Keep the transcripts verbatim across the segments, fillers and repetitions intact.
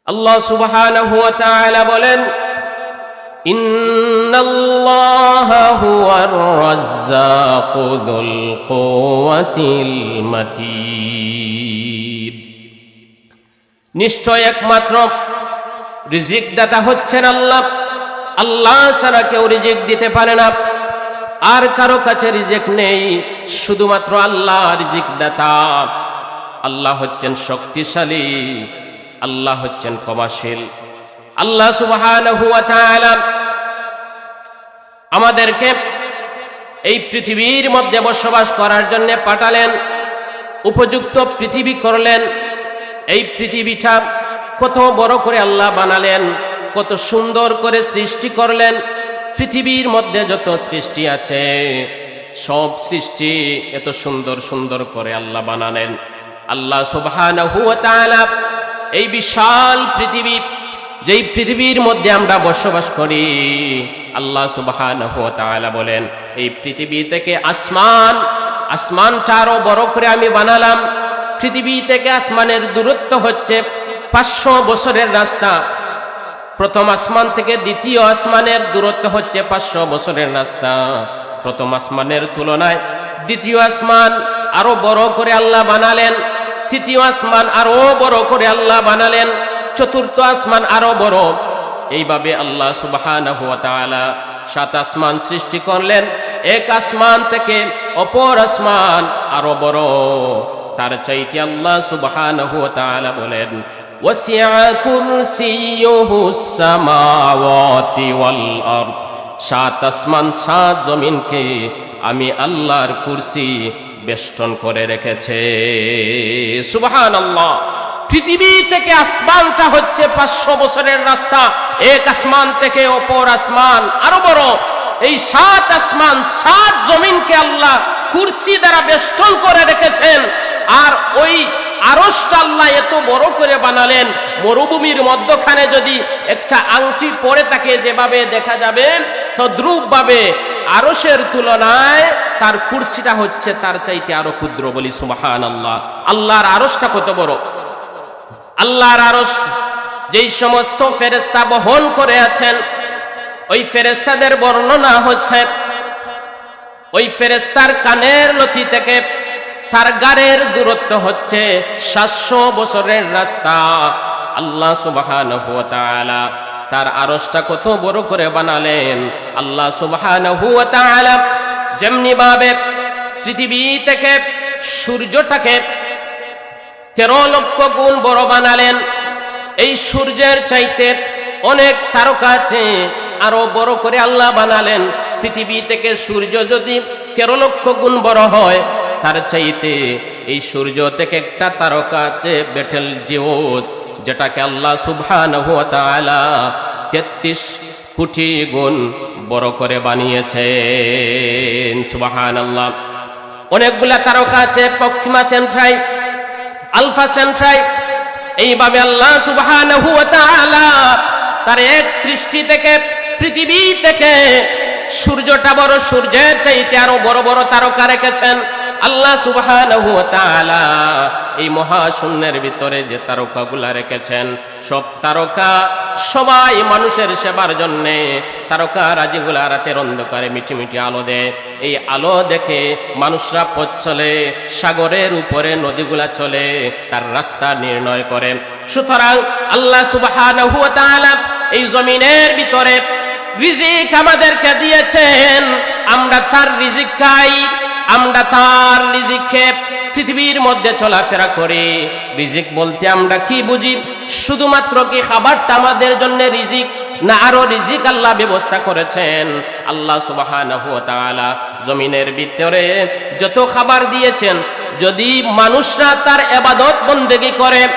আল্লাহ সুবহানাহু ওয়া তাআলা বলেন, "ইন্নাল্লাহা হুয়ার রাজ্জাকু যুল কুওয়াতিল মাতিন।" নিশ্চয় একমাত্র রিজিক দাতা হচ্ছেন আল্লাহ। আল্লাহ ছাড়া কেউ রিজিক দিতে পারে না, আর কারো কাছে রিজিক নেই, শুধুমাত্র আল্লাহ রিজিক দাতা। আল্লাহ হচ্ছেন শক্তিশালী, আল্লাহ হচ্ছেন ক্ষমাশীল। আল্লাহ সুবহানাহু ওয়া তাআলা আমাদেরকে এই পৃথিবীর মধ্যে বসবাস করার জন্য পাঠালেন, উপযুক্ত পৃথিবী করলেন। এই পৃথিবীটা কত বড় করে আল্লাহ বানালেন, কত সুন্দর করে সৃষ্টি করলেন। পৃথিবীর মধ্যে যত সৃষ্টি আছে, সব সৃষ্টি এত সুন্দর সুন্দর করে আল্লাহ বানালেন। আল্লাহ সুবহানাহু ওয়া তাআলা এই বিশাল পৃথিবী, যেই পৃথিবীর মধ্যে আমরা বসবাস করি, আল্লাহ সুবহানাহু ওয়া তাআলা বলেন, এই পৃথিবী থেকে আসমান, আসমানটা আরো বড় করে আমি বানালাম। পৃথিবী থেকে আসমানের দূরত্ব হচ্ছে পাঁচশো বছরের রাস্তা। প্রথম আসমান থেকে দ্বিতীয় আসমানের দূরত্ব হচ্ছে পাঁচশো বছরের রাস্তা। প্রথম আসমানের তুলনায় দ্বিতীয় আসমান আরো বড় করে আল্লাহ বানালেন, তৃতীয় আসমান আরো বড় করে আল্লাহ বানালেন, চতুর্থ আসমান আরো বড়। এইভাবে আল্লাহ সুবহানাহু ওয়া তাআলা সাত আসমান সৃষ্টি করলেন। এক আসমান থেকে অপর আসমান আরো বড়। তার চাইতে আল্লাহ সুবহানাহু ওয়া তাআলা বলেন, "ওয়াসিআ কুরসিয়ুহুস সামাওয়াতি ওয়াল আরদ।" সাত আসমান, সাত জমিনকে আমি আল্লাহর কুরসি বেষ্টন করে রেখেছে। সুবহানাল্লাহ। পৃথিবী থেকে আসমানটা হচ্ছে পাঁচশো বছরের রাস্তা, এক আসমান থেকে অপর আসমান আরো বড়। এই সাত আসমান, সাত জমিনকে আল্লাহ কুরসি দ্বারা বেষ্টন করে রেখেছেন। আর ওই আরশটা আল্লাহ এত বড় করে বানালেন, মরুভূমির মধ্যখানে যদি একটা আংটি পড়ে থাকে যেভাবে দেখা যাবে, তদ্রূপভাবে আরশের তুলনায় তার কুরসিটা হচ্ছে তার চাইতে আরো ক্ষুদ্র। বলি সুবহানাল্লাহ। আল্লাহর আরশটা কত বড়! আল্লাহর আরশ যেই সমস্ত ফেরেশতা বহন করে আছেন, ওই ফেরেশতাদের বর্ণনা হচ্ছে, ওই ফেরেশতার কানের লতি থেকে তার গাড়ের দূরত্ব হচ্ছে সাতশো বছরের রাস্তা। আল্লাহ সুবহানাহু ওয়া তাআলা তার আরশটা কত বড় করে বানালেন। আল্লাহ সুবহানাহু ওয়া তাআলা যেমনি ভাবে পৃথিবী থেকে সূর্যটাকে তেরো লক্ষ গুণ বড় বানালেন, এই সূর্যের চাইতে অনেক তারকা আছে, আরো বড় করে আল্লাহ বানালেন। পৃথিবী থেকে সূর্য যদি তেরো লক্ষ গুণ বড় হয়, তার চাইতে এই সূর্য থেকে একটা তারকা আছে বেটেল জিউস, যেটাকে আল্লাহ সুবহানাহু ওয়া তাআলা তেত্রিশ কোটি গুণ বড় করে বানিয়েছেন। সুবহানাল্লাহ। অনেকগুলা তারকা আছে, প্রক্সিমা সেন্ট্রাই, আলফা সেন্ট্রাই। এইভাবে আল্লাহ সুবহানাহু ওয়া তাআলা তার এক সৃষ্টি থেকে, পৃথিবী থেকে সূর্যটা বড়, সূর্যের চাইতে আরো বড় বড় তারকা রেখেছেন। আল্লাহ সুবহানাহু ওয়া তাআলা এই মহাশূন্যের ভিতরে যে তারকাগুলা রেখেছেন, সব তারকা, সবাই মানুষের সেবার জন্যে তারকা রাজিগুলা রাতের অন্ধকারে মিটি মিটি আলো দেয়। এই আলো দেখে মানুষরা পথ চলে, সাগরের উপরে নদীগুলা চলে, তার রাস্তা নির্ণয় করে। সুতরাং আল্লাহ সুবহানাহু ওয়া তাআলা এই জমিনের ভিতরে রিজিক আমাদেরকে দিয়েছেন, আমরা তার রিজিক খাই, আমরা তার রিজিক খেয়ে পৃথিবীর মধ্যে চলাফেরা করি। রিজিক বলতে আমরা কি বুঝি? শুধুমাত্র কি খাবারটা আমাদের জন্য রিজিক, না আরো রিজিক আল্লাহ ব্যবস্থা করেছেন? আল্লাহ সুবহানাহু ওয়া তাআলা জমিনের ভিতরে যত খাবার দিয়েছেন, যদি মানুষরা তার ইবাদত বন্দেগি করে,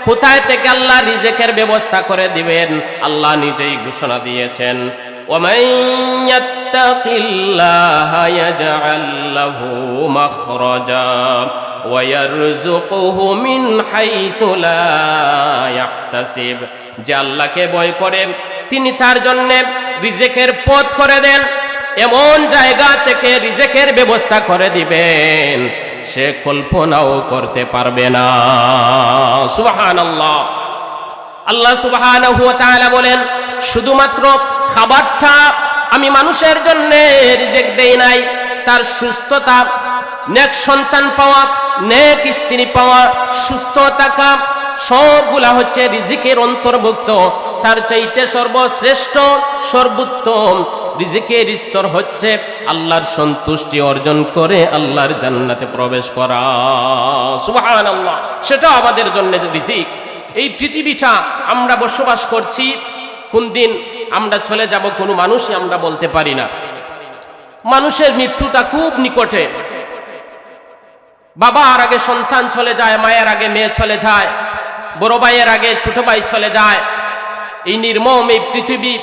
কোথায় থেকে আল্লাহ রিজিকের ব্যবস্থা করে দিবেন? আল্লাহ নিজেই ঘোষণা দিয়েছেন, "ওয়া মান ইয়াত্তাকিল্লাহা ইয়াজআল লাহু মাখরাজা ওয়া ইয়ারযুকহু মিন হাইসু লা ইয়াহতাসিব।" যে আল্লাহকে ভয় করে, তিনি তার জন্যে রিজিকের পথ করে দেন, এমন জায়গা থেকে রিজিকের ব্যবস্থা করে দিবেন, সে কল্পনাও করতে পারবে না। সুবহানাল্লাহ। আল্লাহ সুবহানাহু ওয়া তাআলা বলেন, শুধুমাত্র খাবারটা আমি মানুষের জন্য রিজিক দেই নাই, তার সুস্থতা, নেক সন্তান পাওয়া, নেক স্ত্রী পাওয়া, সুস্থ থাকা, সবগুলা হচ্ছে রিজিকের অন্তর্ভুক্ত। তার চাইতে সর্বশ্রেষ্ঠ, সর্বোত্তম রিজিকের স্তর হচ্ছে আল্লাহর সন্তুষ্টি অর্জন করে আল্লাহর জান্নাতে প্রবেশ করা। সুবহানাল্লাহ, সেটা আমাদের জন্য রিজিক। এই পৃথিবীটা আমরা বসবাস করছি, কোন দিন আমরা চলে যাব, কোনো মানুষই আমরা বলতে পারি না। মানুষের মৃত্যুটা খুব নিকটে। বাবার আগে সন্তান চলে যায়, মায়ের আগে মেয়ে চলে যায়, বড় ভাইয়ের আগে ছোট ভাই চলে যায়। এই নির্মম এই পৃথিবী,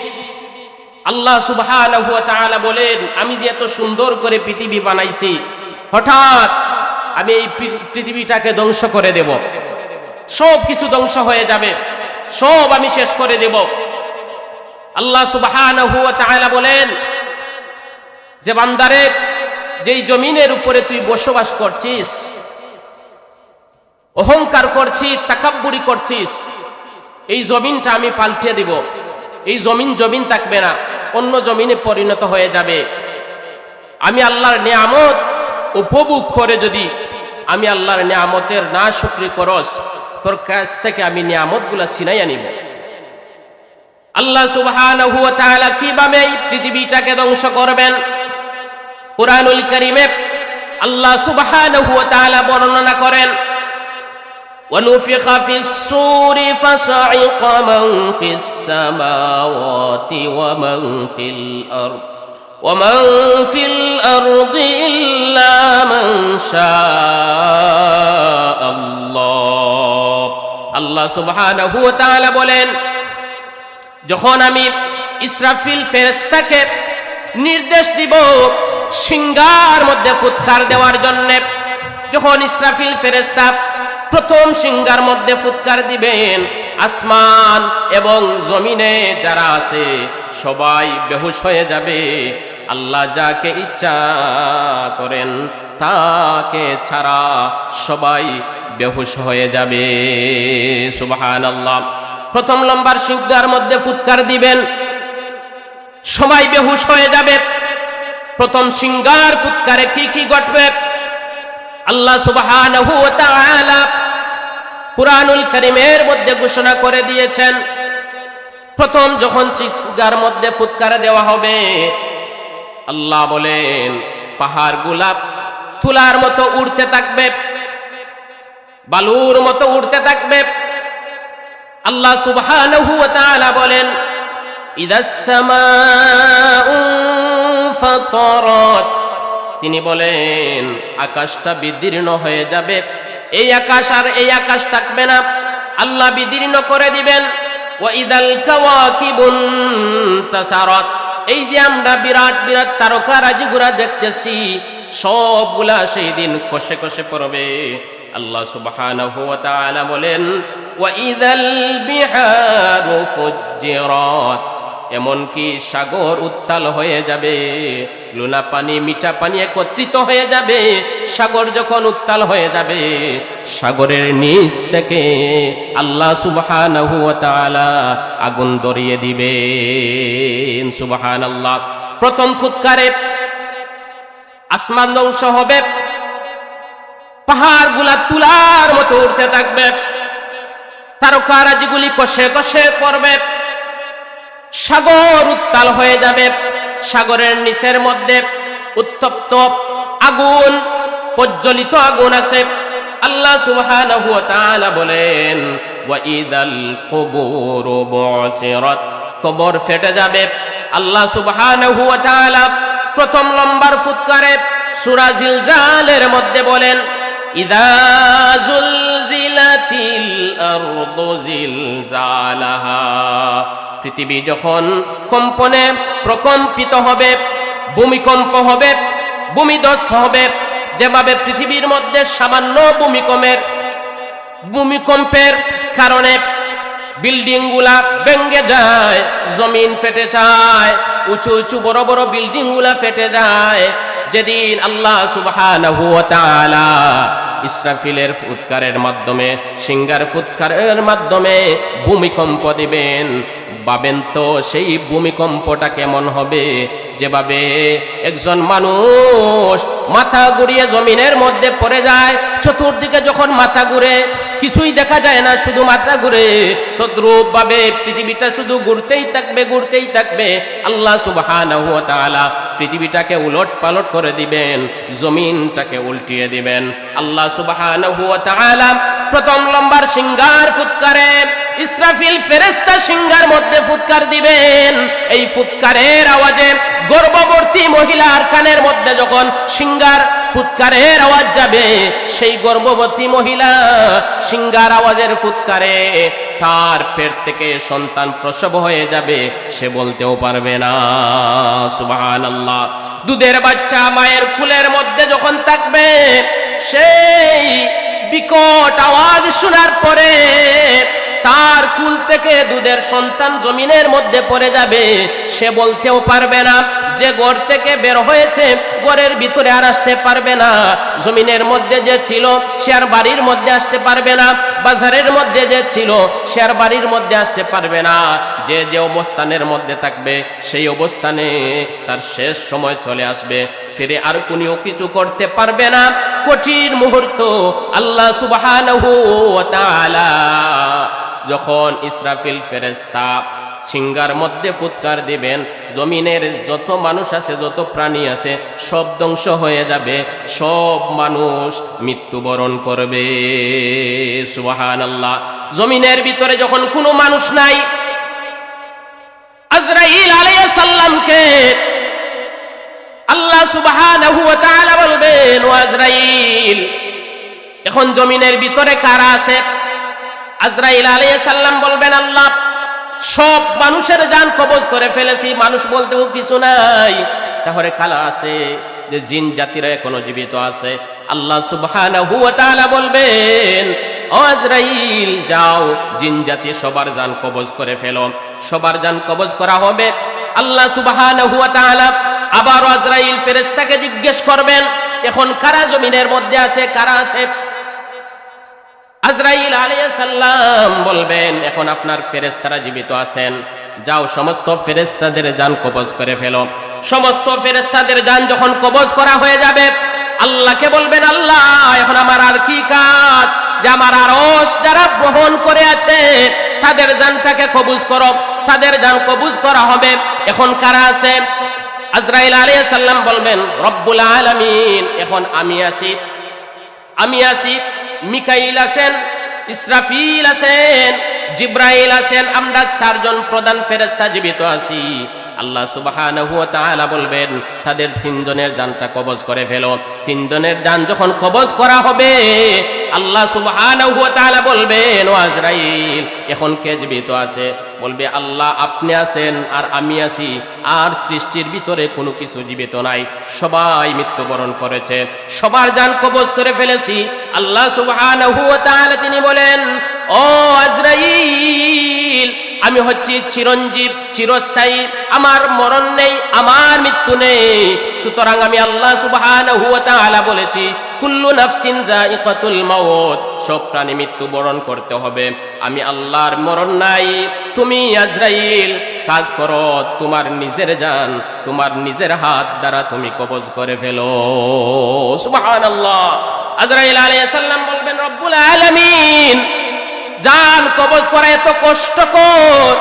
আল্লাহ সুবহানাহু ওয়া তাআলা বলেন, আমি যে এত সুন্দর করে পৃথিবী বানাইছি, হঠাৎ আমি এই পৃ-, পৃথিবীটাকে ধ্বংস করে দেব, সব কিছু ধ্বংস হয়ে যাবে, সব আমি শেষ করে দেব। আল্লাহ সুবহানাহু ওয়া তাআলা বলেন যে, বান্দারে, যেই জমিনের উপরে তুই বসবাস করছিস, অহংকার করছিস, তাকাব্বুরি করছিস, এই জমিনটা আমি পাল্টে দিব। এই জমিন জমিন থাকবে না, অন্য জমিনে পরিণত হয়ে যাবে। আমি আল্লাহর নিয়ামত উপভোগ করে যদি আমি আল্লাহর নিয়ামতের নাশুকরি করস, তোর কাছ থেকে আমি নিয়ামতগুলা ছিনাইয়া নিব। আল্লাহ সুবহানাহু ওয়া তাআলা কিভাবে এই পৃথিবীটাকে ধ্বংস করবেন? কোরআনুল কারীমে আল্লাহ সুবহানাহু ওয়া তাআলা বর্ণনা করেন, ونفخ في الصور فصعق من في السماوات ومن في الأرض ومن في الأرض إلا من شاء الله। আল্লাহ সুবহানাহু ওয়া তাআলা বলেন, যখন আমি ইসরাফিল ফেরেশতাকে নির্দেশ দিব সিংহার মধ্যে ফুৎকার দেওয়ার জন্যে, যখন ইসরাফিল ফেরেশতা প্রথম সিংহার মধ্যে ফুৎকার দিবেন, আসমান এবং জমিনে যারা আছে সবাই বেহুশ হয়ে যাবে। আল্লাহ যাকে ইচ্ছা করেন তাকে ছাড়া সবাই বেহুশ হয়ে যাবে। সুবহানাল্লাহ। প্রথম লম্বার সিংহার মধ্যে ফুৎকার দিবেন, সবাই বেহুশ হয়ে যাবে। প্রথম সিংহার ফুৎকারে কি কি ঘটবে? আল্লাহ সুবহানাহু ওয়া তাআলা কুরআনুল কারীমের মধ্যে ঘোষণা করে দিয়েছেন, প্রথম যখন সিংহার মধ্যে ফুৎকার দেওয়া হবে, আল্লাহ বলেন, পাহাড়গুলা তুলার মতো উড়তে থাকবে, বালুর মতো উড়তে থাকবে। আল্লাহ সুবহানাহু ওয়া তাআলা বলেন, ইদাস সামাউ ইনফাতারাত। তিনি বলেন, আকাশটা বিদীর্ণ হয়ে যাবে, এই আকাশ আর এই আকাশ থাকবে না, আল্লাহ বিদীর্ণ করে দিবেন। ওয়া ইদাল কাওয়াকিবু ইনতাসারাত। এই যে আমরা বিরাট বিরাট তারকা রাজিগুলা দেখতেছি, সবগুলা সেই দিন কষে কষে পড়বে। আল্লাহ সুবহানাহু ওয়া তাআলা বলেন, "ওয়া ইযাল বিহারু ফুজ্জিরাত।" এমনকি সাগর উত্তাল হয়ে যাবে, লুনা পানি, মিঠা পানি একত্রিত হয়ে যাবে। সাগর যখন উত্তাল হয়ে যাবে, সাগরের নিচ থেকে আল্লাহ সুবহানাহু ওয়া তাআলা আগুন ধরিয়ে দিবেন। সুবহানাল্লাহ। প্রথম ফুৎকারে আসমান ধ্বংস হবে, পাহাড়গুলা তুলার মতো উড়তে থাকবে, তারকারাজিগুলি কষে কষে পড়বে, সাগর উত্তাল হয়ে যাবে, সাগরের নিচের মধ্যে উত্তপ্ত আগুন, প্রজ্বলিত আগুন আছে। আল্লাহ সুবহানাহু ওয়া তাআলা বলেন, "ওয়া ইযাল কুবুরু বুসিরাত।" কবর ফেটে যাবে। আল্লাহ সুবহানাহু ওয়া তাআলা প্রথম লম্বার ফুৎকারে সূরা জিলজালের মধ্যে বলেন, "ইযা জুলজিলাতিল আরদু জিলজালাহা।" পৃথিবী যখন কম্পনে প্রকম্পিত হবে, ভূমিকম্প হবে, ভূমিধস হবে, যেভাবে পৃথিবীর মধ্যে সামান্য ভূমিকম্পের ভূমিকম্পের কারণে বিল্ডিংগুলা ভেঙে যায়, জমিন ফেটে যায়, উঁচু উঁচু বড় বড় বিল্ডিংগুলা ফেটে যায়। যেদিন আল্লাহ সুবহানাহু ওয়া তাআলা ইসরাফিলের ফুৎকারের মাধ্যমে, সিঙ্গার ফুৎকারের মাধ্যমে ভূমিকম্প দিবেন। ভাবেন তো, সেই ভূমিকম্পটা কেমন হবে? যেভাবে একজন মানুষ মাথা ঘুরিয়ে জমিনের মধ্যে পড়ে যায়, চতুর্দিকে যখন মাথা ঘুরে, কিছুই দেখা যায় না, শুধু মাথা ঘুরে, তদ্রূপভাবে পৃথিবীটা শুধু ঘুরতেই থাকবে, ঘুরতেই থাকবে। আল্লাহ সুবহানাহু ওয়া তাআলা পৃথিবীটাকে উলট পালট করে দিবেন, জমিনটাকে উল্টিয়ে দিবেন। আল্লাহ সুবহানাহু ওয়া তাআলা প্রথম নম্বর সিঙ্গার ফুৎকারে, ইসরাফিল ফেরেশতা সিঙ্গার মধ্যে ফুৎকার দিবেন। এই ফুৎকারের আওয়াজে গর্ভবতী মহিলার কানের মধ্যে যখন সিঙ্গার ফুৎকারের আওয়াজ যাবে, সেই গর্ভবতী মহিলা সিঙ্গার আওয়াজের ফুৎকারে তার পেট থেকে সন্তান প্রসব হয়ে যাবে, সে বলতেও পারবে না। সুবহানাল্লাহ। দুধের বাচ্চা মায়ের কুলের মধ্যে যখন থাকবে, সেই বিকট আওয়াজ শোনার পরে তার কুল থেকে দুধের সন্তান জমিনের মধ্যে পড়ে যাবে, সে বলতেও পারবে না। যে ঘর থেকে বের হয়েছে, ঘরের ভিতরে আর আসতে পারবে না। জমিনের মধ্যে যে ছিল, সে আর বাড়ির মধ্যে আসতে পারবে না। বাজারের মধ্যে যে ছিল, সে আর বাড়ির মধ্যে আসতে পারবে না। যে যে অবস্থানের মধ্যে থাকবে, সেই অবস্থানে তার শেষ সময় চলে আসবে, ফিরে আর কোনো কিছু করতে পারবে না। কঠিন মুহূর্ত। আল্লাহ সুবহানাহু ওয়া তাআলা যখন ইসরাফিল ফেরেশতা সিঙ্গার মধ্যে ফুৎকার দিবেন, জমিনের যত মানুষ আছে, যত প্রাণী আছে, সব ধ্বংস হয়ে যাবে, সব মানুষ মৃত্যুবরণ করবে। সুবহানাল্লাহ। জমিনের ভিতরে যখন কোনো মানুষ নাই, আজরাইল আলাইহিস সালামকে আল্লাহ সুবহানাহু ওয়া তাআলা বলবেন, "ও আজরাইল, এখন জমিনের ভিতরে কারা আছে?" আজরাইল আলাইহিস সালাম বলবেন, "আল্লাহ, সব মানুষের জান কবজ করে ফেলেছি, মানুষ বলতেও কিছু নাই, তাহলে কারা আছে?" যে জিন জাতিরা এখনো জীবিত আছে। আল্লাহ সুবহানাহু ওয়া তাআলা বলবেন, "ও আজরাইল, যাও, জিন জাতি সবার জান কবজ করে ফেলো।" সবার জান কবজ করা হবে। আল্লাহ সুবহানাহু ওয়া তাআলা আবার আজরাইল ফেরেশতাকে জিজ্ঞেস করবেন, "এখন কারা জমিনের মধ্যে আছে, কারা আছে?" আজরাইল আলাইহিস সালাম বলবেন, "এখন আপনার ফেরেশতারা জীবিত আছেন, যাও, সমস্ত ফেরেশতাদের জান কবজ করে ফেলো।" সমস্ত ফেরেশতাদের জান যখন কবজ করা হয়ে যাবে, আল্লাহকে বলবেন, "আল্লাহ, এখন আমার আর কি কাজ, যে আমার আরশ যারা বহন করে আছে, তাদের জানটাকে কবজ করো।" তাদের জান কবজ করা হবে। এখন কারা আছে? আজরাইল আলাইহিস সালাম বলবেন, "রব্বুল আলামিন, এখন আমি আছি।" আমি আছি, মিকাইল আছেন, ইসরাফিল আছেন, জিব্রাইল আছেন, আমরা চারজন প্রধান ফেরেশতা জীবিত আছি। আল্লাহ সুবহানাহু ওয়া তাআলা বলবেন, "তাদের তিনজনের জানটা কবজ করে ফেলো।" তিনজনের জান যখন কবজ করা হবে, আল্লাহ সুবহানাহু ওয়া তাআলা বলবেন, "ও আজরাইল, এখন কে জীবিত আছে?" বলবে, "আল্লাহ, আপনি আছেন আর আমি আছি, আর সৃষ্টির ভিতরে কোনো কিছু জীবিত নাই, সবাই মৃত্যুবরণ করেছে।" সবার জান কবজ করে ফেলেছি। আল্লাহ সুবহানাহু ওয়া তাআলা তিনি বলেন, "ও আজরাইল, আমি হচ্ছি চিরঞ্জীব, চিরস্থায়ী, আমার মরণ নেই, আমার মৃত্যু নেই।" সুতরাং আমি আল্লাহ সুবহানাহু ওয়া তাআলা বলেছি, "কুল্লু নাফসিন যায়িকাতুল মাউত", সব প্রাণী মৃত্যুবরণ করতে হবে। আমি আল্লাহর মরণ নাই। তুমি আজরাইল, কাজ করো, তোমার নিজের জান তোমার নিজের হাত দ্বারা তুমি কবজ করে ফেলো। সুবহানাল্লাহ। আজরাইল আলাইহিস সালাম বলবেন, "রব্বুল আলামিন, জান কবজ করা এত কষ্টকর,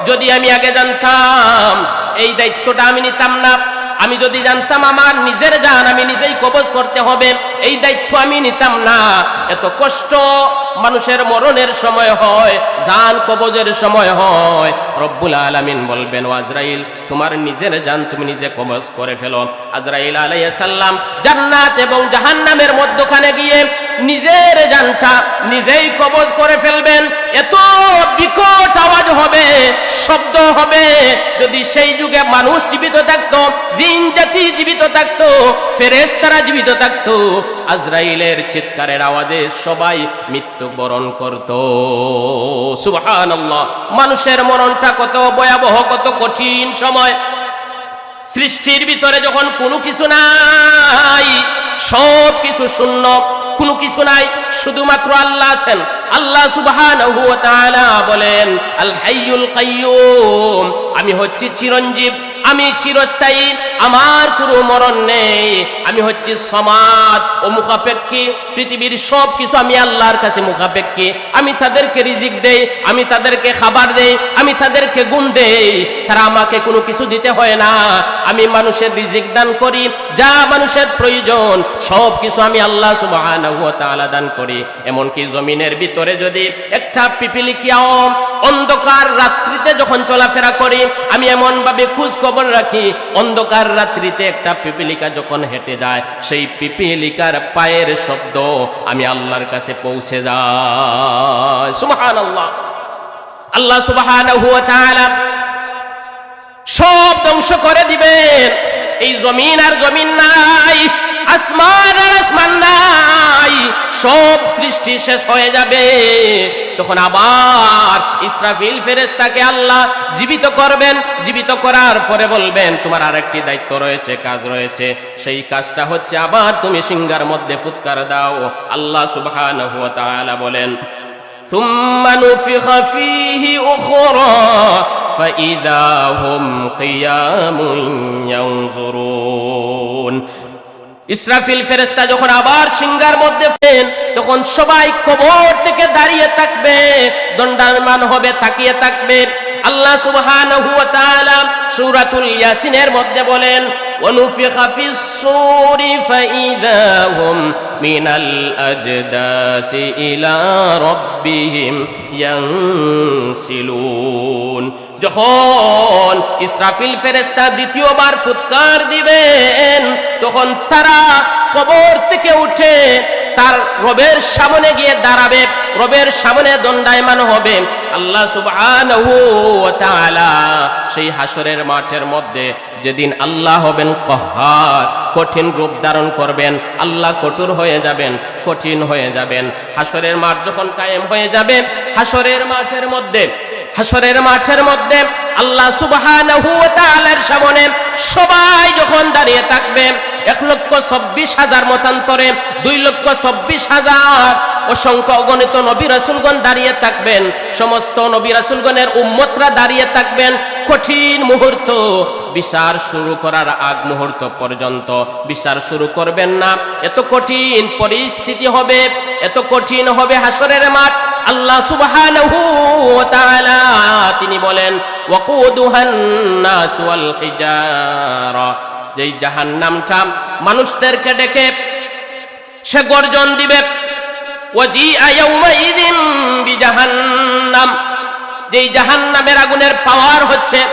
যদি আমি আগে জানতাম, এই দায়িত্বটা আমি নিতাম না। আমি যদি জানতাম আমার নিজের জান আমি নিজেই কবজ করতে হবে, এই দায়িত্ব আমি নিতাম না।" এত কষ্ট মানুষের মরণের সময় হয়, জান কবজের সময় হয়। রব্বুল আলামিন বলবেন, "ও আজরাইল, তোমার নিজের জান তুমি নিজে কবজ করে ফেলো।" আজরাইল আলাইহিস সালাম জান্নাত এবং জাহান্নামের মধ্যখানে গিয়ে নিজের জানটা নিজেই কবজ করে ফেলবেন। এত বিকট আওয়াজ হবে, শব্দ হবে, যদি সেই যুগে মানুষ জীবিত থাকতো, জিন জাতি জীবিত থাকতো, ফেরেশতারা জীবিত থাকতো, আজরাইলের চিৎকারের আওয়াজে সবাই মৃত্যুবরণ করত। সুবহানাল্লাহ। মানুষের মরণটা কত ভয়াবহ, কত কঠিন সময়। সৃষ্টির ভিতরে যখন কোনো কিছু নাই, সব কিছু শূন্য, কোনো কিছু নাই, শুধুমাত্র আল্লাহ আছেন। আল্লাহ সুবহানাহু ওয়া তাআলা বলেন, "আল হাইয়ুল কাইয়ুম, আমি হচ্ছি চিরঞ্জীব, আমি চিরস্থায়ী, আমার কোনো মরণ নেই, আমি হচ্ছি সমাদ, অমুখাপেক্ষী, পৃথিবীর সব কিছু আমি আল্লাহর কাছে মুখাপেক্ষী, আমি তাদেরকে রিজিক দেই, আমি তাদেরকে খাবার দেই, আমি তাদেরকে ঘুম দেই, তারা আমাকে কোনো কিছু দিতে হয় না, আমি মানুষের রিজিক দান করি, যা মানুষের প্রয়োজন সব কিছু আমি আল্লাহ সুবহানাহু ওয়া তাআলা দান করি।" এমনকি জমিনের ভিতরে যদি একটা পিপিলিকাও অন্ধকার রাত্রিতে যখন চলাফেরা করি, আমি এমনভাবে খোঁজ খবর রাখি, অন্ধকার রাত্রিতে একটা পিপিলিকা যখন হেঁটে যায়, সেই পিপিলিকার পায়ের শব্দ আমি আল্লাহর কাছে পৌঁছে যায়। সুবহানাল্লাহ। আল্লাহ সুবহানাহু ওয়া তাআলা সব ধ্বংস করে দিবেন। এই জমিন আর জমিন নাই, আসমান আর আসমান নাই, সব সৃষ্টি শেষ হয়ে যাবে। তখন আবার ইসরাফিল ফেরেশতাকে আল্লাহ জীবিত করবেন, জীবিত করার পরে বলবেন, "তোমার আরেকটি দায়িত্ব রয়েছে, কাজ রয়েছে, সেই কাজটা হচ্ছে আবার তুমি শিঙ্গার মধ্যে ফুৎকার দাও।" আল্লাহ সুবহানাহু ওয়া তাআলা বলেন, ثم نفخ فيه أخرى فإذا هم قيام ينظرون। ইসরাফিল ফেরেশতা যখন আবার শিঙ্গার মধ্যে ফেলেন, তখন সবাই কবর থেকে দাঁড়িয়ে থাকবে, দণ্ডায়মান হবে, তাকিয়ে থাকবে। আল্লাহ সুবহানাহু ওয়া তাআলা সূরাতুল ইয়াসিনের মধ্যে বলেন, ونفخ في الصور فإذا هم من الأجداث إلى ربهم ينسلون। যখন ইসরাফিল ফেরেশতা দ্বিতীয়বার ফুৎকার দিবেন, তখন তারা কবর থেকে উঠে তার রবের সামনে গিয়ে দাঁড়াবে, রবের সামনে দণ্ডায়মান হবে। আল্লাহ সুবহানাহু ওয়া তাআলা সেই হাশরের মাঠের মধ্যে যেদিন আল্লাহ হবেন কহ্হার, কঠিন রূপ ধারণ করবেন, আল্লাহ কঠোর হয়ে যাবেন, কঠিন হয়ে যাবেন। হাশরের মাঠ যখন কায়েম হয়ে যাবে, হাশরের মাঠের মধ্যে, হাশরের মাঠের মধ্যে আল্লাহ সুবহানাহু ওয়া তাআলার সামনে সবাই যখন দাঁড়িয়ে থাকবে, এক লক্ষ চব্বিশ হাজার মতান্তরে দুই লক্ষ চব্বিশ হাজার অসংখ্য অগণিত নবী রাসূলগণ দাঁড়িয়ে থাকবেন, সমস্ত নবী রাসূলগণের উম্মতরা দাঁড়িয়ে থাকবেন। কঠিন মুহূর্ত, বিচার শুরু করার আগ মুহূর্ত পর্যন্ত বিচার শুরু করবেন না। এত কঠিন পরিস্থিতি হবে, এত কঠিন হবে হাশরের মাঠ। আল্লাহ সুবহানাহু ওয়া তাআলা তিনি বলেন, "ওয়াকুদুহান নাস ওয়াল হিজারা", যেই জাহান্নামটা মানুষদেরকে ডেকে সে গর্জন দিবে, "ওয়াজিআ ইয়াউমাইযিন বিজাহান্নাম", যেই জাহান্নামের আগুনের পাওয়ার হচ্ছে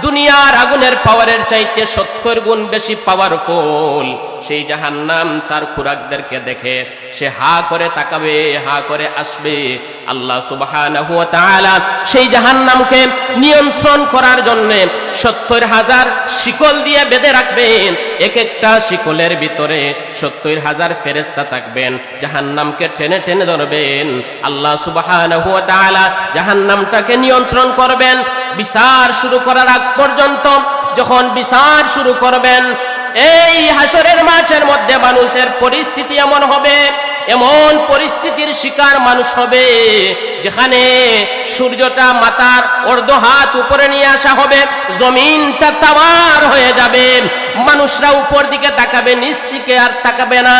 দুনিয়ার আগুনের পাওয়ারের চাইতে সত্তর গুণ বেশি পাওয়ারফুল। সেই জাহান্নাম তার খোরাকদেরকে দেখে সে হা করে তাকাবে, হা করে আসবে। আল্লাহ সুবহানাহু ওয়া তাআলা সেই জাহান্নামকে নিয়ন্ত্রণ করার জন্যে সত্তর হাজার শিকল দিয়ে বেঁধে রাখবেন। এক একটা শিকলের ভিতরে সত্তর হাজার ফেরেশতা থাকবেন, জাহান্নামকে টেনে টেনে ধরবেন। আল্লাহ সুবহানাহু ওয়া তাআলা জাহান্নামটাকে নিয়ন্ত্রণ করবেন বিচার শুরু করার আগ পর্যন্ত। যখন বিচার শুরু করবেন, এই হাশরের মাঠের মধ্যে মানুষের পরিস্থিতি এমন হবে, এমন পরিস্থিতির শিকার মানুষ হবে, যেখানে সূর্যটা মাথার অর্ধ হাত উপরে নিয়ে আসা হবে, জমিনটা তামার হয়ে যাবে, মানুষরা উপর দিকে তাকাবে, নিচ দিকে আর তাকাবে না,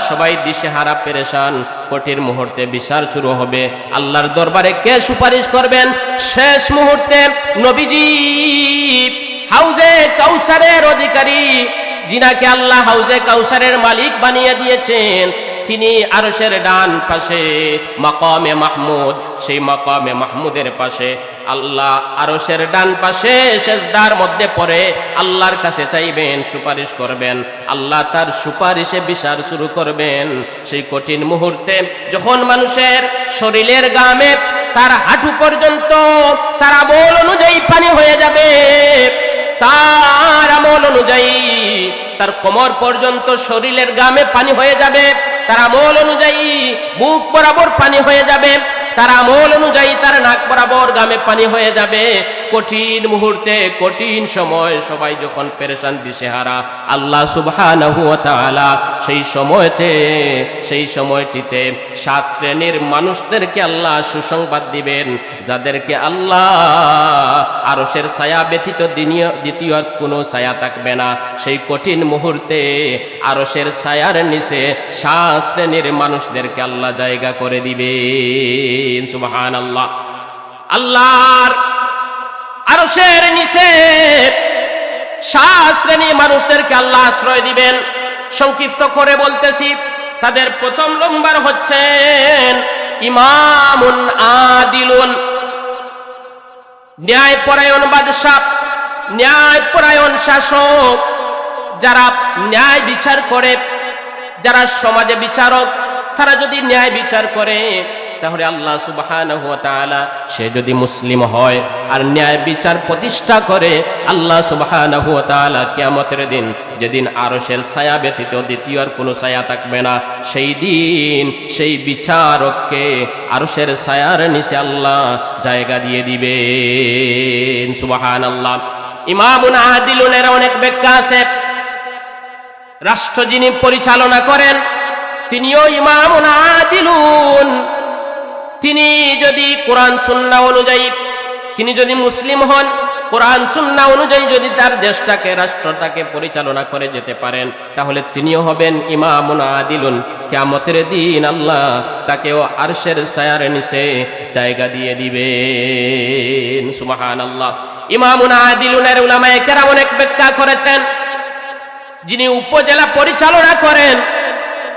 সবাই দিশেহারা, পেরেশান। কঠিন মুহূর্তে বিচার শুরু হবে। আল্লাহর দরবারে কে সুপারিশ করবেন? শেষ মুহূর্তে নবীজি, হাউজে কাউসারের অধিকারী, যিনাকে আল্লাহ হাউজে কাউসারের মালিক বানিয়ে দিয়েছেন, তিনি আরশের ডান পাশে মাকামে মাহমুদ, সেই মাকামে মাহমুদের পাশে আল্লাহ আরশের ডান পাশে সেজদার মধ্যে পড়ে আল্লাহর কাছে চাইবেন, সুপারিশ করবেন। আল্লাহ তার সুপারিশে বিচার শুরু করবেন। সেই কঠিন মুহূর্তে যখন মানুষের শরীরের ঘামে তার হাঁটু পর্যন্ত তার আমল অনুযায়ী পানি হয়ে যাবে, তার আমল অনুযায়ী তার কোমর পর্যন্ত শরীরের ঘামে পানি হয়ে যাবে, তার আমল অনুযায়ী বুক বরাবর পানি হয়ে যাবে, তার আমল অনুযায়ী তার নাক বরাবর ঘামে পানি হয়ে যাবে। কঠিন মুহূর্তে, কঠিন সময়, সবাই যখন পেরেশান দিশেহারা, আল্লাহ সুবহানাহু ওয়া তাআলা সেই সময়তে, সেই সময়টিতে সাত শ্রেণীর মানুষদেরকে আল্লাহ সুসংবাদ দিবেন, যাদেরকে আল্লাহ আরশের ছায়া ব্যতীত দিনীয়-, দ্বিতীয় আর কোনো ছায়া থাকবে না। সেই কঠিন মুহূর্তে আরশের ছায়ার নিচে সাত শ্রেণীর মানুষদেরকে আল্লাহ জায়গা করে দিবেন। সুবহানাল্লাহ। আল্লাহর আরশের নিচে সাত শ্রেণীর মানুষদেরকে আল্লাহ আশ্রয় দিবেন। সংক্ষিপ্ত করে বলতেছি, তাদের প্রথম নম্বর হচ্ছেন ইমামুন আদিলুন, ন্যায়পরায়ণ বাদশা, ন্যায়পরায়ণ শাসক, যারা ন্যায় বিচার করে, যারা সমাজে বিচারক, তারা যদি ন্যায় বিচার করে, তাহলে আল্লাহ সুবহানাহু ওয়া তাআলা, সে যদি মুসলিম হয় আর ন্যায় বিচার প্রতিষ্ঠা করে, আল্লাহ সুবহানাহু ওয়া তাআলা কিয়ামতের দিন, যেদিন আরশের ছায়া ব্যতীত দ্বিতীয় আর কোনো ছায়া থাকবে না, সেই দিন সেই বিচারককে আরশের ছায়ার নিচে আল্লাহ জায়গা দিয়ে দিবেন। সুবহানাল্লাহ। ইমামুন আদিলুনের অনেক ব্যাখ্যা আছে। রাষ্ট্র যিনি পরিচালনা করেন, তিনিও ইমামুন আদিলুন। তিনি যদি কোরআন সুন্নাহ অনুযায়ী, তিনি যদি মুসলিম হন, কোরআন সুন্নাহ অনুযায়ী যদি তার দেশটাকে, রাষ্ট্রটাকে পরিচালনা করে যেতে পারেন, তাহলে তিনিও হবেন ইমামুন আদিলুন। কিয়ামতের দিন আল্লাহ তাকেও আরশের ছায়ার নিচে জায়গা দিয়ে দিবেন। সুবহানাল্লাহ। ইমামুন আদিলুনের উলামায়ে কেরাম অনেক ব্যাখ্যা করেছেন। যিনি উপজেলা পরিচালনা করেন,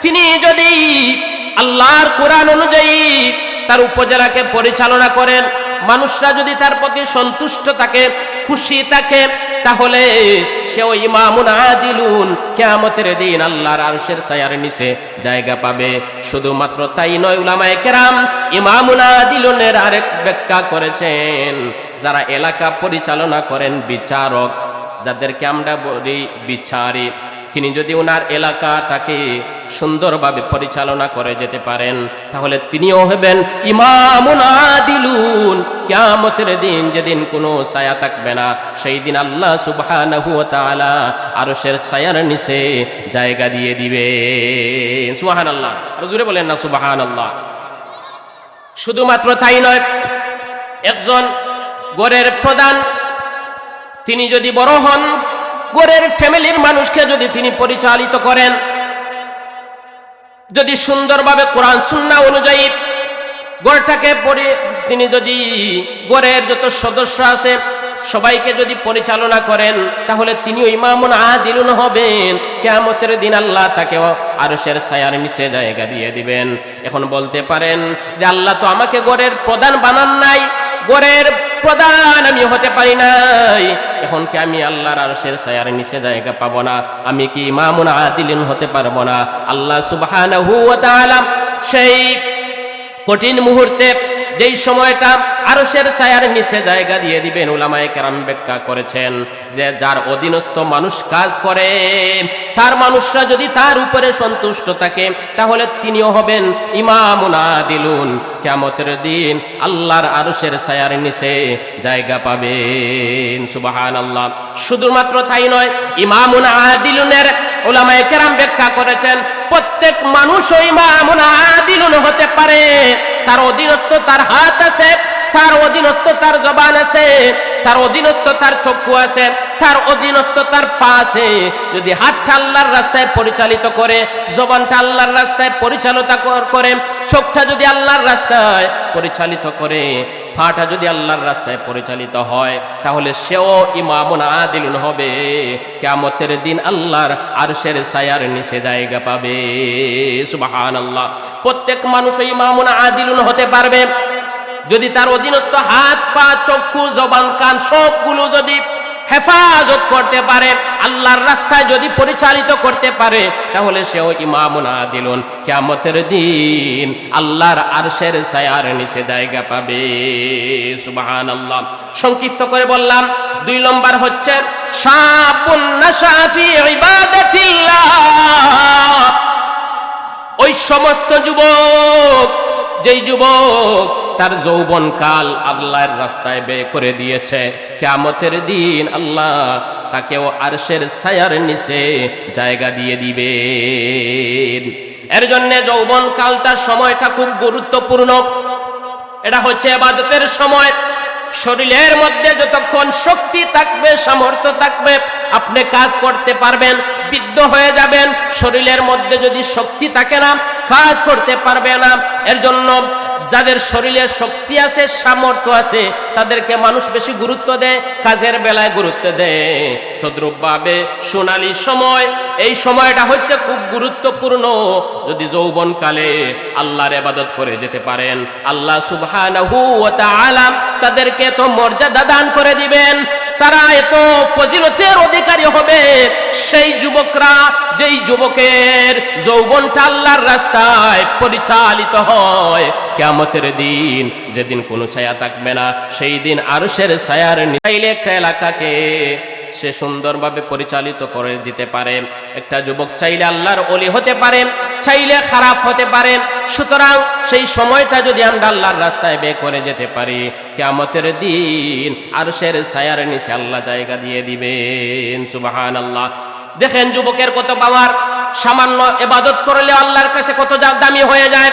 তিনি যদি আল্লাহর কোরআন অনুযায়ী তার উপজেলাকে পরিচালনা করেন, মানুষরা যদি তার প্রতি সন্তুষ্ট থাকে, খুশি থাকে, তাহলে সেও ইমামুন আদিলুন, কিয়ামতের দিন আল্লাহর আরশের ছায়ার নিচে জায়গা পাবে। শুধুমাত্র তাই নয়, উলামায়ে কেরাম ইমামুন আদিলুনের আরেক ব্যাখ্যা করেছেন, যারা এলাকা পরিচালনা করেন, বিচারক, যাদেরকে আমরা বলি বিচারী, তিনি যদি ওনার এলাকাটাকে সুন্দরভাবে পরিচালনা করে যেতে পারেন, তাহলে তিনিও হবেন ইমামুন আদিলুন। কিয়ামতের দিন, যেদিন কোনো ছায়া থাকবে না, সেই দিন আল্লাহ সুবহানাহু ওয়া তাআলা আরশের ছায়ার নিচে জায়গা দিয়ে দিবেন। সুবহানাল্লাহ। আরো জোরে বলেন না, সুবহানাল্লাহ। শুধুমাত্র তাই নয়, একজন ঘরের প্রধান, তিনি যদি বড় হন, ঘরের ফ্যামিলির মানুষকে যদি তিনি পরিচালিত করেন, যদি সুন্দরভাবে কোরআন সুন্নাহ অনুযায়ী ঘরটাকে পরি-, তিনি যদি ঘরের যত সদস্য আছে সবাইকে যদি পরিচালনা করেন, তাহলে তিনিও ইমামুন আদিলুন হবেন। কিয়ামতের দিন আল্লাহ তাকেও আরশের ছায়ার নিচে জায়গা দিয়ে দিবেন। এখন বলতে পারেন যে, "আল্লাহ তো আমাকে ঘরের প্রধান বানান নাই, ঘরের প্রধান আমি হতে পারি নাই, এখন কি আমি আল্লাহর আরশের ছায়ার নিচে জায়গা পাবো না? আমি কি ইমামুন আদিলিন হতে পারবো না?" আল্লাহ সুবহানাহু ওয়া তাআলা সেই কঠিন মুহূর্তে, যেই সময়টা আরশের ছায়ার নিচে জায়গা দিয়ে দিবেন, উলামায়ে কেরাম ব্যাখ্যা করেছেন যে যার অধীনস্থ মানুষ কাজ করে, তার মানুষরা যদি তার উপরে সন্তুষ্ট থাকে, তাহলে তিনিও হবেন ইমামুন আদিলুন। কিয়ামতের দিন আল্লাহর আরশের ছায়ার নিচে জায়গা পাবেন। সুবহানাল্লাহ। শুধুমাত্র তাই নয়, ইমামুন আদিলুনের উলামায়ে কেরাম ব্যাখ্যা করেছেন, প্রত্যেক মানুষও ইমামুন আদিলুন হতে পারে। তার অধীনস্থ তার হাত আছে, তার অধীনস্থ তার জবান আছে, তার অধীনস্থ তার চক্ষু আছে, তার অধীনস্থ তার পা আছে। যদি হাতটা আল্লাহর রাস্তায় পরিচালিত করে, জবানটা আল্লাহর রাস্তায় পরিচালনা কর-, করে, চোখটা যদি আল্লাহর রাস্তায় পরিচালিত করে, পাটা যদি আল্লাহর রাস্তায় পরিচালিত হয়, তাহলে সেও ইমামুন আদিলুন হবে। কিয়ামতের দিন আল্লাহর আরশের ছায়ার নিচে জায়গা পাবে। সুবহানাল্লাহ। প্রত্যেক মানুষ ইমামুন আদিলুন হতে পারবে, যদি তার অধীনস্থ হাত, পা, চক্ষু, জবান, কান সবগুলো যদি হেফাজত করতে পারে, আল্লাহর রাস্তায় যদি পরিচালিত করতে পারে, তাহলে সেও ইমামুন আদিলুন। কিয়ামতের দিন আল্লাহর আরশের ছায়ার নিচে জায়গা পাবে। সুবহানাল্লাহ। সংক্ষিপ্ত করে বললাম, দুই নম্বর হচ্ছে শাবুন নাশা ফি ইবাদাতিল্লাহ। ওই সমস্ত যুবক, যেই যুবক তার যৌবনকাল আল্লাহর রাস্তায় ব্যয় করে দিয়েছে, কিয়ামতের দিন আল্লাহ তাকেও আরশের ছায়ার নিচে জায়গা দিয়ে দিবেন। এর জন্য যৌবনকালটা, সময়টা খুব গুরুত্বপূর্ণ। এটা হচ্ছে ইবাদতের সময়। শরীরের মধ্যে যতক্ষণ শক্তি থাকবে, সামর্থ্য থাকবে, আপনি কাজ করতে পারবেন। বৃদ্ধ হয়ে যাবেন, শরীরের মধ্যে যদি শক্তি থাকে না, কাজ করতে পারবে না। এর জন্য যাদের শরীরে শক্তি আছে, সামর্থ্য আছে, তাদেরকে মানুষ বেশি গুরুত্ব দেয়, কাজের বেলায় গুরুত্ব দেয়। তদ্রূপভাবে সোনালী সময়, এই সময়টা হচ্ছে খুব গুরুত্বপূর্ণ। যদি যৌবনকালে আল্লাহর ইবাদত করে যেতে পারেন, আল্লাহ সুবহানাহু ওয়া তাআলা তাদেরকে এত মর্যাদা দান করে দিবেন, তারা এত ফজিলতের অধিকারী হবে। সেই যুবকরা, যেই যুবকের যৌবনটা আল্লাহর রাস্তায় পরিচালিত হয়, কিয়ামতের দিন যেদিন কোনো ছায়া থাকবে না, সেই দিন আরশের ছায়ার নি-, চাইলে একটা এলাকাকে সে সুন্দরভাবে পরিচালিত করে দিতে পারে। একটা যুবক চাইলে আল্লাহর ওলি হতে পারে, চাইলে খারাপ হতে পারে। সুতরাং সেই সময়টা যদি আমরা আল্লাহর রাস্তায় ব্যয় করে যেতে পারি, কিয়ামতের দিন আরশের ছায়ার নিচে আল্লাহ জায়গা দিয়ে দিবেন। সুবহানাল্লাহ। দেখেন যুবকের কত পাওয়ার, সামান্য ইবাদত করলে আল্লাহর কাছে কত যা দামি হয়ে যায়।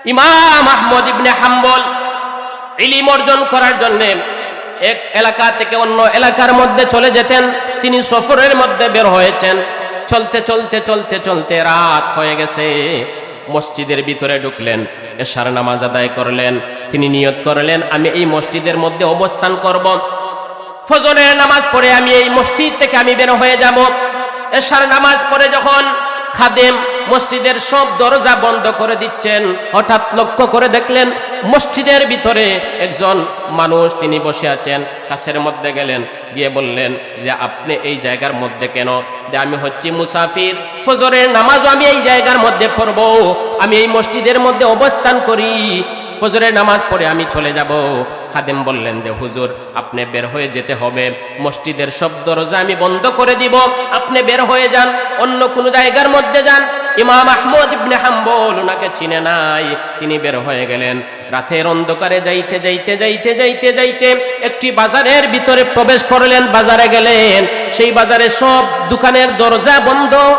ইমাম আহমদ ইবনে হাম্বল ইলিম অর্জন করার জন্য এক এলাকা থেকে অন্য এলাকার মধ্যে চলে যেতেন। তিনি সফরের মধ্যে বের হয়েছেন। চলতে চলতে চলতে চলতে রাত হয়ে গেছে। মসজিদের ভিতরে ঢুকলেন, এশার নামাজ আদায় করলেন। তিনি নিয়ত করলেন, "আমি এই মসজিদের মধ্যে অবস্থান করব, ফজরের নামাজ পড়ে আমি এই মসজিদ থেকে আমি বের হয়ে যাব।" এশার নামাজ পড়ে যখন খাদেম মসজিদের সব দরজা বন্ধ করে দিচ্ছেন, হঠাৎ লক্ষ্য করে দেখলেন মসজিদের ভিতরে একজন মানুষ, তিনি বসে আছেন। কাছের মধ্যে গেলেন, গিয়ে বললেন যে, "আপনি এই জায়গার মধ্যে কেন?" যে, "আমি হচ্ছি মুসাফির, ফজরের নামাজও আমি এই জায়গার মধ্যে পড়ব, আমি এই মসজিদের মধ্যে অবস্থান করি, ফজরের নামাজ পড়ে আমি চলে যাব।" খাদেম বললেন যে, "হুজুর, আপনি বের হয়ে যেতে হবে, মসজিদের সব দরজা আমি বন্ধ করে দিব, আপনি বের হয়ে যান, অন্য কোনো জায়গার মধ্যে যান।" ইমাম আহমদ ইবনে হাম্বল ওনাকে চিনে নাই, তিনি বের হয়ে গেলেন। রাতের অন্ধকারে যাইতে যাইতে যাইতে যাইতে যাইতে একটি বাজারের ভিতরে প্রবেশ করলেন, বাজারে গেলেন। সেই বাজারে সব দোকানের দরজা বন্ধ,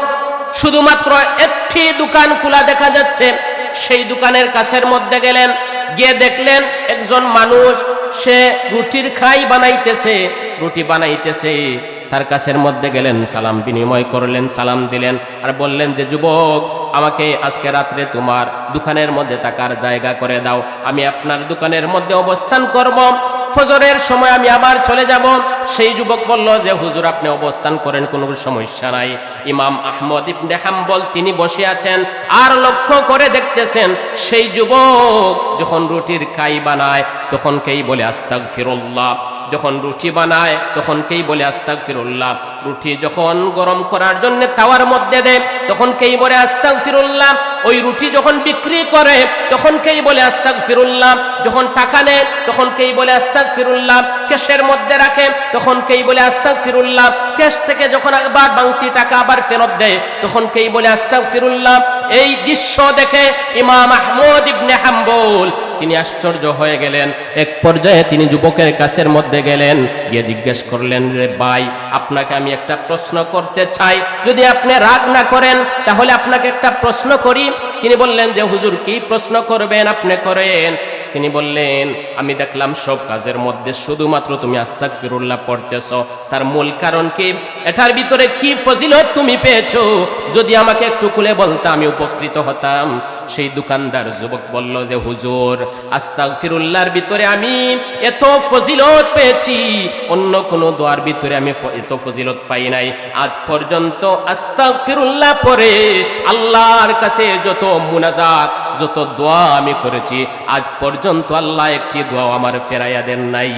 শুধুমাত্র একটি দোকান খোলা দেখা যাচ্ছে। সেই দোকানের কাছের মধ্যে গেলেন, গিয়ে দেখলেন একজন মানুষ, সে রুটির খাই বানাইতেছে, রুটি বানাইতেছে। তার কাছের মধ্যে গেলেন, সালাম বিনিময় করলেন, সালাম দিলেন, আর বললেন যে, "যুবক, আমাকে আজকে রাত্রে তোমার দোকানের মধ্যে থাকার জায়গা করে দাও, আমি আপনার দোকানের মধ্যে অবস্থান করব, ফজরের সময় আমি আবার চলে যাব।" সেই যুবক বলল যে, "হুজুর, আপনি অবস্থান করেন, কোনো সমস্যা নাই।" ইমাম আহমদ ইবনে হাম্বল তিনি বসে আছেন, আর লক্ষ্য করে দেখতেছেন, সেই যুবক যখন রুটির খাই বানায়, তখন কেই বলে, "আস্তাগফিরুল্লাহ।" যখন রুটি বানায়, তখন কেই বলে, "আস্তাগফিরুল্লাহ।" রুটি যখন গরম করার জন্য তাওয়ার মধ্যে দেয়, তখন কেই বলে, "আস্তাগফিরুল্লাহ।" ওই রুটি যখন বিক্রি করে, তখন কেই বলে, "আস্তাগফিরুল্লাহ।" যখন টাকা নেয়, তখন কেই বলে, "আস্তাগফিরুল্লাহ।" ক্যাশের মধ্যে রাখে, তখন কেই বলে, "আস্তাগফিরুল্লাহ।" ক্যাশ থেকে যখন আবার বাংতি টাকা আবার ফেরত দেয়, তখন কেই বলে, "আস্তাগফিরুল্লাহ।" এই দৃশ্য দেখে ইমাম আহমদ ইবনে হাম্বল তিনি আশ্চর্য হয়ে গেলেন। এক পর্যায়ে তিনি যুবকের কাছের মধ্যে গেলেন, গিয়ে জিজ্ঞেস করলেন, "রে ভাই, আপনাকে আমি একটা প্রশ্ন করতে চাই, যদি আপনি রাগ না করেন, তাহলে আপনাকে একটা প্রশ্ন করি।" তিনি বললেন যে, "হুজুর, কি প্রশ্ন করবেন আপনি করেন।" তিনি বললেন, "আমি দেখলাম সব কাজের মধ্যে শুধুমাত্র তুমি আস্তাগফিরুল্লাহ পড়তেছ, তার মূল কারণ কি? এটার ভিতরে কি ফজিলত তুমি পেয়েছো? যদি আমাকে একটু খুলে বলতা, আমি উপকৃত হতাম।" সেই দোকানদার যুবক বলল যে, "হুজুর, আস্তাগফিরুল্লাহর ভিতরে আমি এত ফজিলত পেয়েছি, অন্য কোনো দোয়ার ভিতরে আমি ফ-, এত ফজিলত পাই নাই। আজ পর্যন্ত আস্তাগফিরুল্লাহ পড়ে আল্লাহর কাছে যত মুনাজাত, যত দোয়া আমি করেছি, আজ পর্যন্ত আল্লাহ একটি দোয়াও আমার ফেরাইয়া দেন নাই।"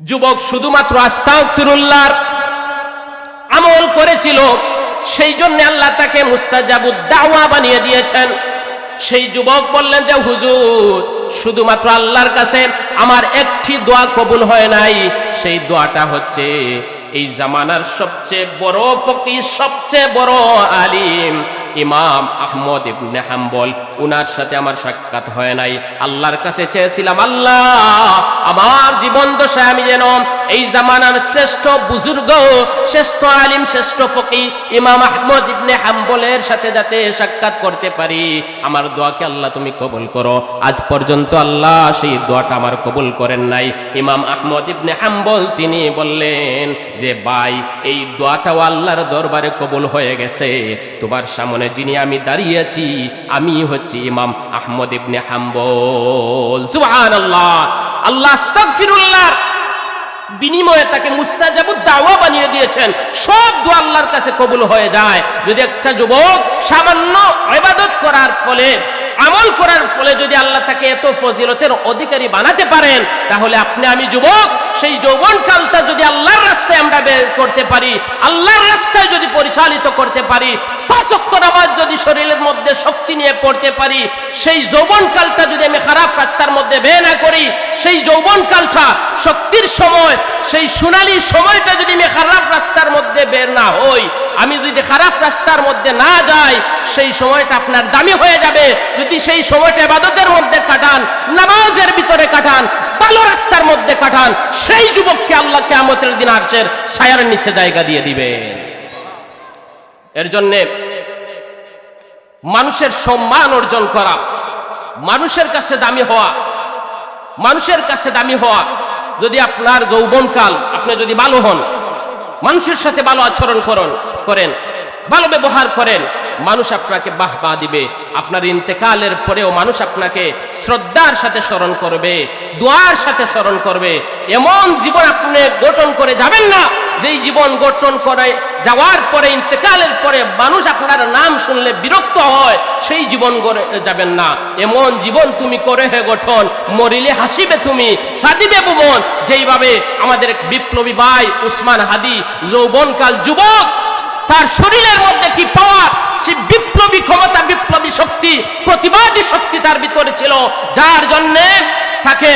যুবক শুধুমাত্র আস্তাগফিরুল্লাহর আমল করেছিল, সেই জন্য আল্লাহ তাকে মুস্তাজাবুদ দাওয়া বানিয়ে দিয়েছেন। সেই যুবক বললেন যে, "হুজুর, শুধুমাত্র আল্লাহর কাছে আমার একটি দোয়া কবুল হয় নাই, সেই দোয়াটা হচ্ছে এই জামানার সবচেয়ে বড় ফকিহ, সবচেয়ে বড় আলিম ইমাম আহমদ ইবনে হাম্বল, উনার সাথে আমার সাক্ষাৎ হয় নাই। আল্লাহর কাছে চেয়েছিলাম, আল্লাহ, আমার জীবন দশায় আমি যেন এই জামানার শ্রেষ্ঠ বুজুর্গ, শ্রেষ্ঠ আলিম, শ্রেষ্ঠ ফকিহ ইমাম আহমদ ইবনে হাম্বলের সাথে যাতে সাক্ষাৎ করতে পারি। আমার দোয়াকে আল্লাহ তুমি কবুল করো। আজ পর্যন্ত আল্লাহ সেই দোয়াটা আমার কবুল করেন নাই। ইমাম আহমদ ইবনে হাম্বল তিনি বললেন যে, ভাই, এই দোয়াটাও আল্লাহর দরবারে কবুল হয়ে গেছে। তোমার সামনে যিনি আমি দাঁড়িয়ে আছি, আমি হচ্ছি ইমাম আহমদ ইবনে হাম্বল। সুবহানাল্লাহ। আল্লাহ আস্তাগফিরুল্লাহর বিনিময়ে তাকে মুস্তাজাবুদ দাওয়া বানিয়ে দিয়েছেন। সব দোয়া আল্লাহর কাছে কবুল হয়ে যায়। যদি একটা যুবক সামান্য ইবাদত করার ফলে, আমল করার ফলে যদি আল্লাহ তাকে এত ফজিলতের অধিকারী বানাতে পারেন, তাহলে আপনি আমি যুবক, সেই যৌবনকালটা যদি আল্লাহর রাস্তায় আমরা বের করতে পারি, আল্লাহর রাস্তায় যদি পরিচালিত করতে পারি, পাঁচ ওয়াক্ত নামাজ যদি শরীরের মধ্যে শক্তি নিয়ে পড়তে পারি, সেই যৌবনকালটা যদি আমি খারাপ রাস্তার মধ্যে ব্যয় না করি, সেই যৌবনকালটা শক্তির সময়, সেই সোনালী সময়টা যদি আমি খারাপ রাস্তার মধ্যে বের না হই, আমি যদি খারাপ রাস্তার মধ্যে না যাই, সেই সময়টা আপনার দামি হয়ে যাবে। যদি সেই সময়টা ইবাদতের মধ্যে কাটান, নামাজের ভিতরে কাটান, ভালো রাস্তার মধ্যে কাটান, সেই যুবককে আল্লাহ কিয়ামতের দিন আরশের ছায়ার নিচে জায়গা দিয়ে দিবেন। এর জন্যে মানুষের সম্মান অর্জন করা, মানুষের কাছে দামি হওয়া, মানুষের কাছে দামি হওয়া। যদি আপনার যৌবনকাল আপনি যদি ভালো হন, মানুষের সাথে ভালো আচরণ করন, করেন, ভালো ব্যবহার করেন, মানুষ আপনাকে বাহবা দিবে। আপনার ইন্তেকালের পরেও মানুষ আপনাকে শ্রদ্ধার সাথে স্মরণ করবে, দোয়ার সাথে স্মরণ করবে। এমন জীবন আপনি গঠন করে যাবেন না, যেই জীবন গঠন করে যাওয়ার পরে, ইন্তেকালের পরে মানুষ আপনার নাম শুনলে বিরক্ত হয়, সেই জীবন গড়ে যাবেন না। এমন জীবন তুমি করে হে গঠন, মরিলে হাসিবে তুমি, কাঁদিবে ভুবন। যেইভাবে আমাদের বিপ্লবী ভাই উসমান হাদি, যৌবনকাল যুবক, তার শরীরের মধ্যে কি পাওয়ার, সেই বিপ্লবী ক্ষমতা, বিপ্লবী শক্তি, প্রতিবাদী শক্তি তার ভিতরে ছিল, যার জন্যে তাকে,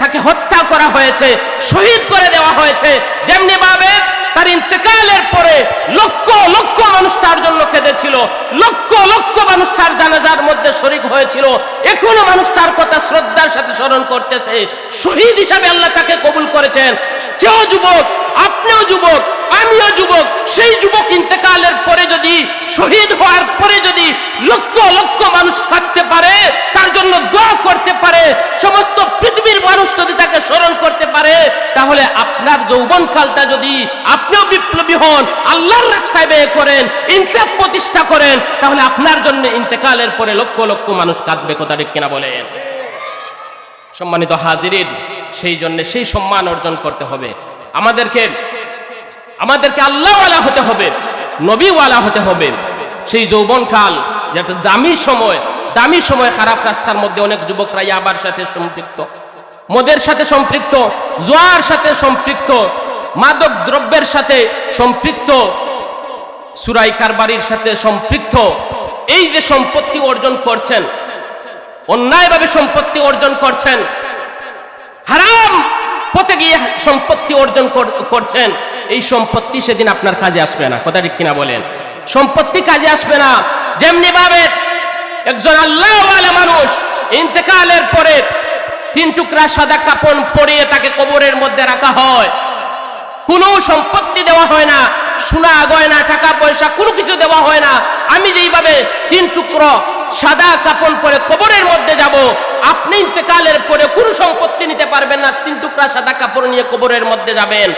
তাকে হত্যা করা হয়েছে, শহীদ করে দেওয়া হয়েছে। যেমনি ভাবে তার ইন্তেকালের পরে লক্ষ লক্ষ মানুষ তার জন্য কেঁদেছিল, লক্ষ লক্ষ মানুষ তার জানাজার মধ্যে শরিক হয়েছিল, এখনো মানুষ তার কথা শ্রদ্ধার সাথে স্মরণ করতেছে। শহীদ হিসাবে আল্লাহ তাকে কবুল করেছেন। সেও যুবক, আপনিও যুবক, আমিও যুবক। সেই যুবক ইন্তেকালের পরে যদি, শহীদ হওয়ার পরে যদি লক্ষ লক্ষ মানুষ কাঁদতে পারে, তার জন্য দোয়া করতে পারে, সমস্ত পৃথিবীর মানুষ যদি তাকে স্মরণ করতে পারে, তাহলে আপনার যৌবনকালটা যদি আপনিও বিপ্লবী হন, আল্লাহর রাস্তায় ব্যয় করেন, ইনসাফ প্রতিষ্ঠা করেন, তাহলে আপনার জন্য ইন্তেকালের পরে লক্ষ লক্ষ মানুষ কাঁদবে। কথা ঠিক কিনা বলেন? সম্মানিত হাজিরিন, সেই জন্য সেই সম্মান অর্জন করতে হবে। আমাদেরকে, আমাদেরকে আল্লাহওয়ালা হতে হবে, নবীওয়ালা হতে হবে। সেই যৌবনকাল, যেটা দামি সময়, দামি সময়, খারাপ রাস্তার মধ্যে অনেক যুবকরা ইয়াবার সাথে সম্পৃক্ত, মদের সাথে সম্পৃক্ত, জুয়ার সাথে সম্পৃক্ত, মাদক দ্রব্যের সাথে সম্পৃক্ত, চুরাই কারবারির সাথে সম্পৃক্ত। এই যে সম্পত্তি অর্জন করছেন, অন্যায়ভাবে সম্পত্তি অর্জন করছেন, হারাম পথে গিয়ে সম্পত্তি অর্জন কর-, করছেন, এই সম্পত্তি সেদিন আপনার কাজে আসবে না। কথা ঠিক কিনা বলেন? সম্পত্তি কাজে আসবে না। যেমনি ভাবে একজন আল্লাহওয়ালা মানুষ ইন্তেকালের পরে তিন টুকরা সাদা কাপড় পরিয়ে তাকে কবরের মধ্যে রাখা হয়, কোনো সম্পত্তি দেওয়া হয় না, সোনা গয়না, টাকা পয়সা কোনো কিছু দেওয়া হয় না। আমি যেইভাবে তিন টুকরো সাদা কাপড় পরে কবরের মধ্যে যাব, আপনি ইন্তেকালের পরে কোনো সম্পত্তি নিতে পারবেন না, তিন টুকরা সাদা কাপড় নিয়ে কবরের মধ্যে যাবেন।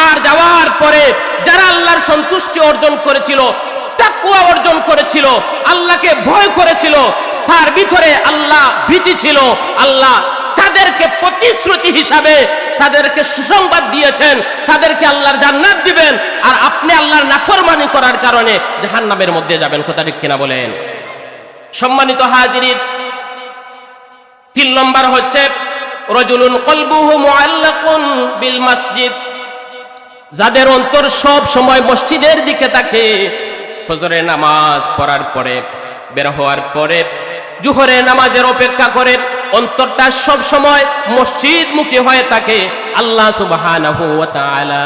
আর যাওয়ার পরে যারা আল্লাহর সন্তুষ্টি অর্জন করেছিল, তাকওয়া অর্জন করেছিল, আল্লাহকে ভয় করেছিল, তার ভিতরে আল্লাহ ভীতি ছিল, আল্লাহ তাদেরকে প্রতিশ্রুতি হিসাবে তাদেরকে সুসংবাদ দিয়েছেন, তাদেরকে আল্লাহর জান্নাত দিবেন। আর আপনি আল্লাহর নাফরমানি করার কারণে জাহান্নামের মধ্যে যাবেন। কথা ঠিক কিনা বলেন? সম্মানিত হাজিরিন, তিন নম্বর হচ্ছে রজুলুন কলবুহু মুআল্লাকুন বিল মসজিদ, যাদের অন্তর সব সময় মসজিদের দিকে থাকে। ফজরের নামাজ পড়ার পরে, বের হওয়ার পরে, জোহরের নামাজের অপেক্ষা করে, অন্তরটা সব সময় মসজিদমুখী হয়ে থাকে, আল্লাহ সুবহানাহু ওয়া তাআলা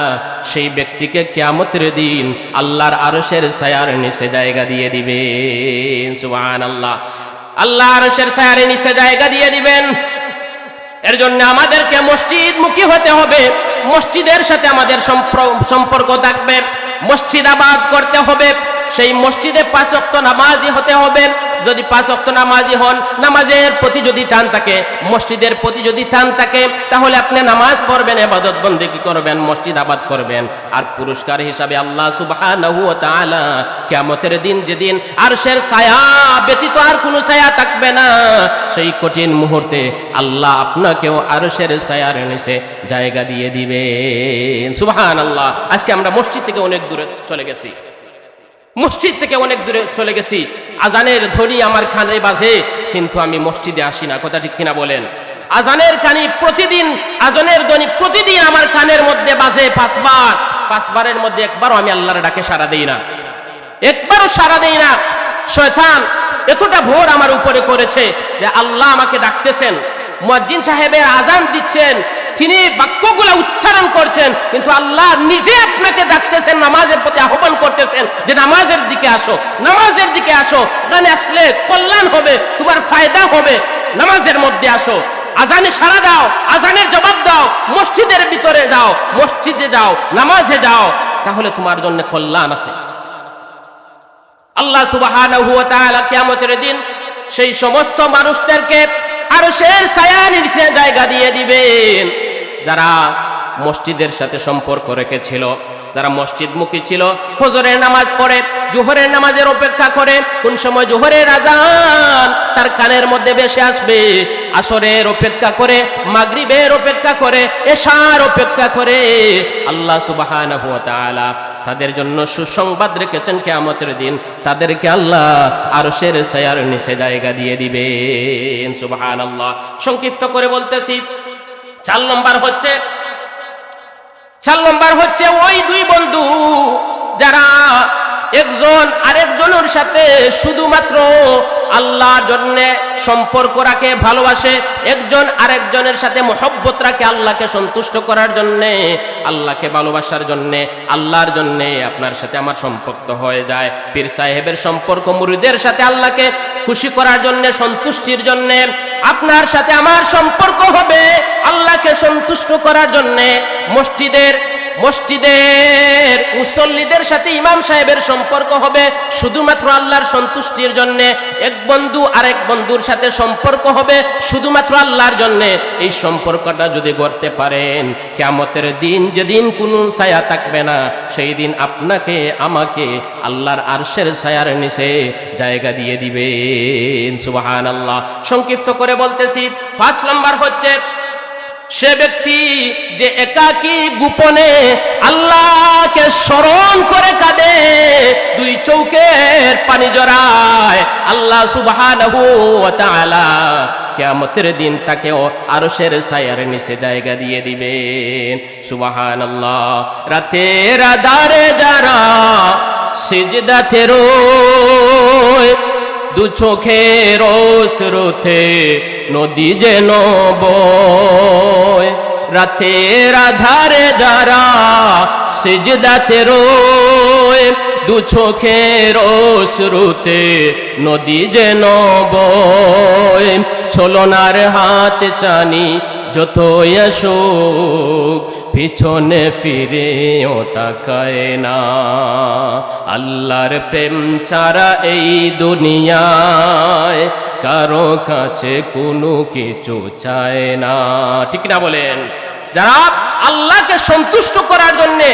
সেই ব্যক্তিকে কিয়ামতের দিন আল্লাহর আরশের ছায়ার নিচে জায়গা দিয়ে দিবেন। সুবহানাল্লাহ। আল্লাহ আরশের ছায়ার নিচে জায়গা দিয়ে দিবেন। এর জন্য আমাদেরকে মসজিদমুখী হতে হবে, মসজিদের সাথে আমাদের সম্প্র-, সম্পর্ক থাকবে, মসজিদ আবাদ করতে হবে, সেই মসজিদে পাঁচ ওয়াক্ত নামাজি হতে হবে। যদি পাঁচ ওয়াক্ত নামাজি হন, নামাজের প্রতি যদি টান থাকে, মসজিদের প্রতি যদি টান থাকে, তাহলে আপনি নামাজ পড়বেন, ইবাদত বন্দেগী করবেন, মসজিদ আবাদ করবেন। আর পুরস্কার হিসাবে আল্লাহ সুবহানাহু ওয়া তাআলা কিয়ামতের দিন, যেদিন আরশের ছায়া ব্যতীত আর কোনো ছায়া থাকবে না, সেই কঠিন মুহূর্তে আল্লাহ আপনাকেও আরশের ছায়ার নিচে জায়গা দিয়ে দিবেন। সুবহানাল্লাহ। আজকে আমরা মসজিদ থেকে অনেক দূরে চলে গেছি, মসজিদ থেকে অনেক দূরে চলে গেছি। আজানের ধ্বনি আমার কানে বাজে, কিন্তু আমি মসজিদে আসি না। কথা ঠিক কিনা বলেন? আজানের কানে প্রতিদিন, আজানের ধ্বনি প্রতিদিন আমার কানের মধ্যে বাজে পাঁচবার। পাঁচবারের মধ্যে একবারও আমি আল্লাহর ডাকে সাড়া দেই না, একবারও সাড়া দেই না। শয়তান এতটা ভর আমার উপরে করেছে যে আল্লাহ আমাকে ডাকতেছেন, মুয়াজ্জিন সাহেবের আজান দিচ্ছেন, তিনি বাক্যগুলা উচ্চারণ করছেন, কিন্তু আল্লাহ নিজে আপনাকে ডাকতেছেন, নামাজের প্রতি আহ্বান করতেছেন যে নামাজের দিকে আসো, নামাজের দিকে আসো, এখানে আসলে কল্যাণ হবে, তোমার ফায়দা হবে, নামাজের মধ্যে আসো, আজানে সাড়া দাও, আজানের জবাব দাও, মসজিদের ভিতরে যাও, মসজিদে যাও, নামাজে যাও, তাহলে তোমার জন্য কল্যাণ আছে। আল্লাহ সুবহানাহু ওয়া তাআলা কিয়ামতের দিন সেই সমস্ত মানুষদেরকে আরশের ছায়ার নিচে জায়গা দিয়ে দিবেন, যারা মসজিদের সাথে সম্পর্ক রেখেছিল, যারা মসজিদমুখী ছিল, ফজরের নামাজ পড়ে, জোহরের নামাজের অপেক্ষা করে, কোন সময় জোহরের আজান তার কানের মধ্যে ভেসে আসবে, আসরের অপেক্ষা করে, মাগরিবের অপেক্ষা করে, এশার অপেক্ষা করে। আল্লাহ সুবহানাহু ওয়া তাআলা তাদের জন্য সুসংবাদ রেখেছেন, কিয়ামতের দিন তাদেরকে আল্লাহ আরশের ছায়ার নিচে জায়গা দিয়ে দিবেন। সুবহানাল্লাহ। সংক্ষিপ্ত করে বলতেছি, চার নম্বর হচ্ছে, চার নম্বর হচ্ছে ওই দুই বন্ধু যারা একজন আরেকজনের সাথে শুধুমাত্র আল্লাহর জন্যে সম্পর্ক রাখে, ভালোবাসে, একজন আরেকজনের সাথে মহব্বত রাখে আল্লাহকে সন্তুষ্ট করার জন্যে, আল্লাহকে ভালোবাসার জন্যে, আল্লাহর জন্যে আপনার সাথে আমার সম্পর্ক হয়ে যায়, পীর সাহেবের সম্পর্ক মুরিদের সাথে আল্লাহকে খুশি করার জন্যে, সন্তুষ্টির জন্যে, আপনার সাথে আমার সম্পর্ক হবে আল্লাহকে সন্তুষ্ট করার জন্যে, মসজিদের মসজিদের মুসল্লিদের সাথে ইমাম সাহেবের সম্পর্ক হবে শুধুমাত্র আল্লাহর সন্তুষ্টির জন্যে, এক বন্ধু আরেক বন্ধুর সাথে সম্পর্ক হবে শুধুমাত্র আল্লাহর জন্যে। এই সম্পর্কটা যদি গড়তে পারেন, কিয়ামতের দিন যেদিন কোনো ছায়া থাকবে না, সেই দিন আপনাকে আমাকে আল্লাহর আরশের ছায়ার নিচে জায়গা দিয়ে দিবেন। সুবহানাল্লাহ। সংক্ষিপ্ত করে বলতেছি, পাঁচ নম্বর হচ্ছে সে ব্যক্তি যে একাকী গোপনে আল্লাহকে স্মরণ করে কাঁদে, দুই চোখের পানি জড়ায়, আল্লাহ সুবহানাহু ওয়া তাআলা কিয়ামতের দিন তাকেও আরশের ছায়ার নিচে জায়গা দিয়ে দিবেন। সুবহানাল্লাহ। রাতের আধারে যারা সিজদাতে রয়, দু চোখের অশ্রুতে নদী যেন বয়। রাতের আধারে যারা সিজদাতে রয়, দু চোখের অশ্রুতে নদী যেন বয়। ছলনার হাত ছানি যতই আসুক, পিছনে ফিরেও তাকায় না। আল্লাহর প্রেম ছাড়া এই দুনিয়ায় কারো কাছে কোনো কিছু চায় না। ঠিক না বলেন? যারা আল্লাহকে সন্তুষ্ট করার জন্যে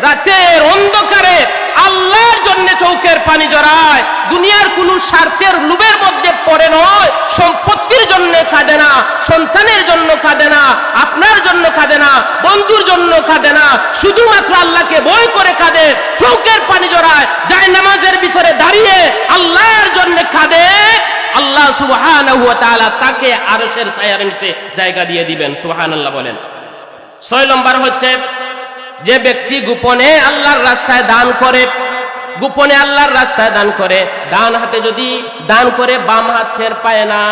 রাতের অন্ধকারে আল্লাহর জন্যে চোখের পানি জড়ায়, দুনিয়ার কোনো স্বার্থের লোভের মধ্যে পড়ে নয়, সম্পত্তির জন্যে কাঁদে না, সন্তানের জন্য কাঁদে না, আপনার জন্য কাঁদে না, বন্ধুর জন্য কাঁদে না, শুধুমাত্র আল্লাহকে ভয় করে কাঁদে, চোখের পানি জড়ায়, যায় নামাজের ভিতরে দাঁড়িয়ে আল্লাহর জন্য কাঁদে, আল্লাহ সুবহানাহু ওয়া তাআলা তাকে আরশের ছায়ার নিচে জায়গা দিয়ে দিবেন। সুবহানাল্লাহ বলেন। ছয় নম্বর হচ্ছে যে ব্যক্তি গোপনে আল্লাহর রাস্তায় দান করে, গোপনে আল্লাহর রাস্তায় দান করে, ডান হাতে যদি দান করে, বাম হাত টের পায় না,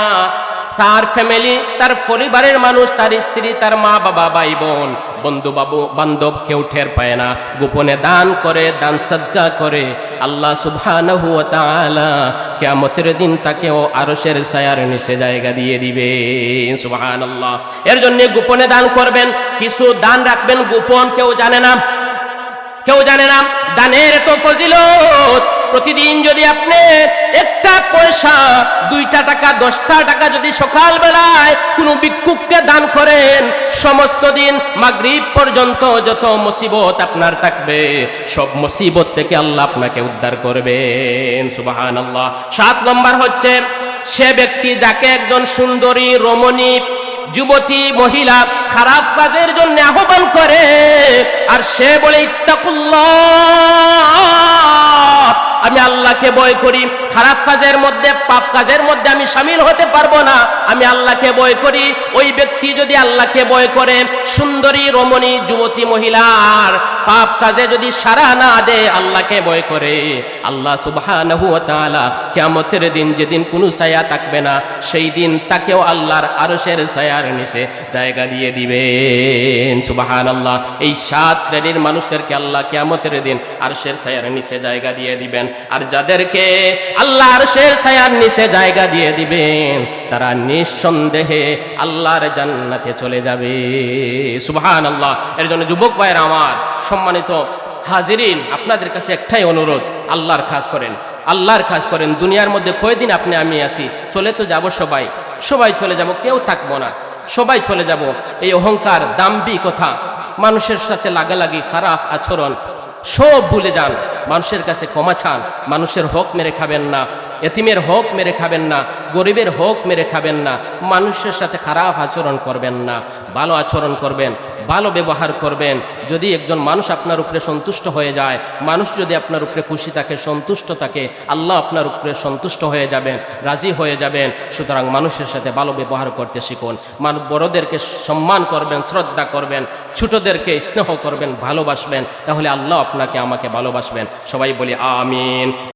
তার ফ্যামিলি, তার পরিবারের মানুষ, তার স্ত্রী, তার মা বাবা, ভাই বোন, বন্ধু বাবু বান্ধব কেউ টের পায় না। গোপনে দান করে, দান সদকা করে, আল্লাহ সুবহানাহু ওয়া তাআলা কিয়ামতের দিন তাকেও আরশের ছায়ার নিচে জায়গা দিয়ে দিবেন। সুবহানাল্লাহ। এর জন্য গোপনে দান করবেন, কিছু দান রাখবেন গোপন, কেউ জানে না, কেউ জানে না। দানের এত ফজিলত, প্রতিদিন যদি আপনি একটা পয়সা, দুইটা টাকা, দশটা টাকা যদি সকালবেলায় কোনো ভিক্ষুককে দান করেন, সমস্ত দিন মাগরিব পর্যন্ত যত মুসিবত আপনার থাকবে, সব মুসিবত থেকে আল্লাহ আপনাকে উদ্ধার করবেন। সুবহানাল্লাহ। সাত নম্বর হচ্ছে, সে ব্যক্তি যাকে একজন সুন্দরী রমণী যুবতী মহিলা খারাপ কাজের জন্য আহ্বান করে, আর সে বলে, "ইত্তাকুল্লাহ, আমি আল্লাহকে ভয় করি, খারাপ কাজের মধ্যে, পাপ কাজের মধ্যে আমি সামিল হতে পারবো না, আমি আল্লাহকে ভয় করি।" ওই ব্যক্তি যদি আল্লাহকে ভয় করে, সুন্দরী রমণী যুবতী মহিলার পাপ কাজে যদি সাড়া না দেয়, আল্লাহকে ভয় করে, আল্লাহ সুবহানাহু ওয়া তাআলা কিয়ামতের দিন, যেদিন কোনো ছায়া থাকবে না, সেই দিন তাকেও আল্লাহর আরশের ছায়ার নিচে জায়গা দিয়ে দিবেন। সুবহানাল্লাহ। এই সাত শ্রেণীর মানুষদেরকে আল্লাহ কিয়ামতের দিন আরশের ছায়ার নিচে জায়গা দিয়ে দিবেন। আর যাদেরকে আল্লাহ আরশের ছায়ার নিচে জায়গা দিয়ে দিবেন, তারা নিঃসন্দেহে আল্লাহর জান্নাতে চলে যাবে। সুবহানাল্লাহ। এর জন্য যুবক ভাইরা আমার, সম্মানিত হাজিরিন, আপনাদের কাছে একটাই অনুরোধ, আল্লাহর কাজ করেন, আল্লাহর কাজ করেন। দুনিয়ার মধ্যে কয়দিন আপনি আমি আছি, চলে তো যাব সবাই, সবাই চলে যাব, কেউ থাকবো না, সবাই চলে যাব। এই অহংকার, দাম্ভিকতা, মানুষের সাথে লাগালাগি, খারাপ আচরণ, সব ভুলে যান। মানুষের কাছে ক্ষমা চান, মানুষের হক মেরে খাবেন না, এতিমের হক মেরে খাবেন না, গরিবের হক মেরে খাবেন না, মানুষের সাথে খারাপ আচরণ করবেন না, ভালো আচরণ করবেন, ভালো ব্যবহার করবেন। যদি একজন মানুষ আপনার উপরে সন্তুষ্ট হয়ে যায়, মানুষ যদি আপনার উপরে খুশি থাকে, সন্তুষ্ট থাকে, আল্লাহ আপনার উপরে সন্তুষ্ট হয়ে যাবেন, রাজি হয়ে যাবেন। সুতরাং মানুষের সাথে ভালো ব্যবহার করতে শিখুন। মানু-, বড়দেরকে সম্মান করবেন, শ্রদ্ধা করবেন, ছোটদেরকে স্নেহ করবেন, ভালোবাসবেন, তাহলে আল্লাহ আপনাকে আমাকে ভালোবাসবেন। সবাই বলি আমিন।